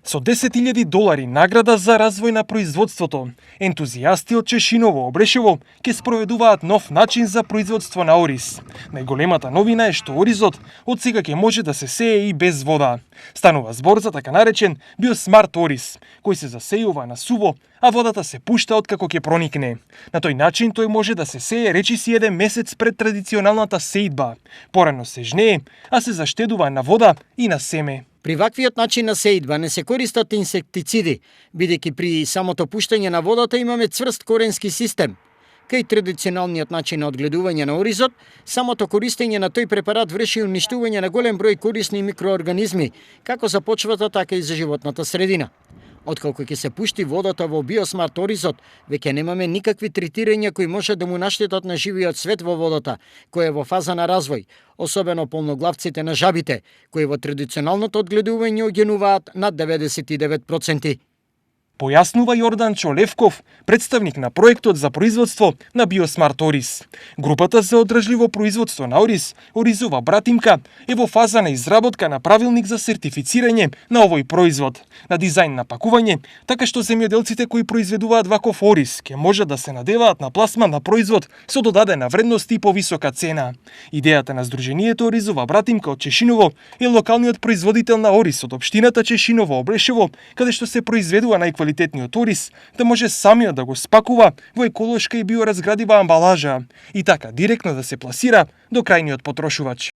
Со $10.000 награда за развој на производството, ентузијасти од Чешиново Обрешево ќе спроведуваат нов начин за производство на ориз. Најголемата новина е што оризот од сега ќе може да се сее и без вода. Станува збор за така наречен биосмарт ориз, кој се засејува на суво, а водата се пушта откако ќе проникне. На тој начин тој може да се сее речиси 1 месец пред традиционалната сеидба. Порано се жнее, а се заштедува на вода и на семе. При ваквиот начин на сеидба не се користат инсектициди, бидејќи при самото пуштање на водата имаме цврст коренски систем. Кај традиционалниот начин на одгледување на оризот, самото користење на тој препарат врши уништување на голем број корисни микроорганизми, како за почвата, така и за животната средина. Отколку ќе се пушти водата во биосмарт оризот, веќе немаме никакви третирања кои може да му наштетат на живиот свет во водата, кој е во фаза на развој, особено полноглавците на жабите, кои во традиционалното одгледување огинуваат над 99%. Појаснува Јордан Чолевков, представник на проектот за производство на биосмарт ориз. Групата за одржливо производство на ориз, Оризова братимка, е во фаза на изработка на правилник за сертифицирање на овој производ, на дизајн на пакување, така што земјоделците кои произведуваат ваков ориз ќе можат да се надеваат на пласман на производ со додадена вредност и повисока цена. Идејата на Сдруженијето Оризова братимка од Чешиново е локалниот производител на ориз од општината Чешиново Обрешево, каде што се произведува најквалитетниот ориз, да може самиот да го спакува во еколошка и биоразградива амбалажа и така директно да се пласира до крајниот потрошувач.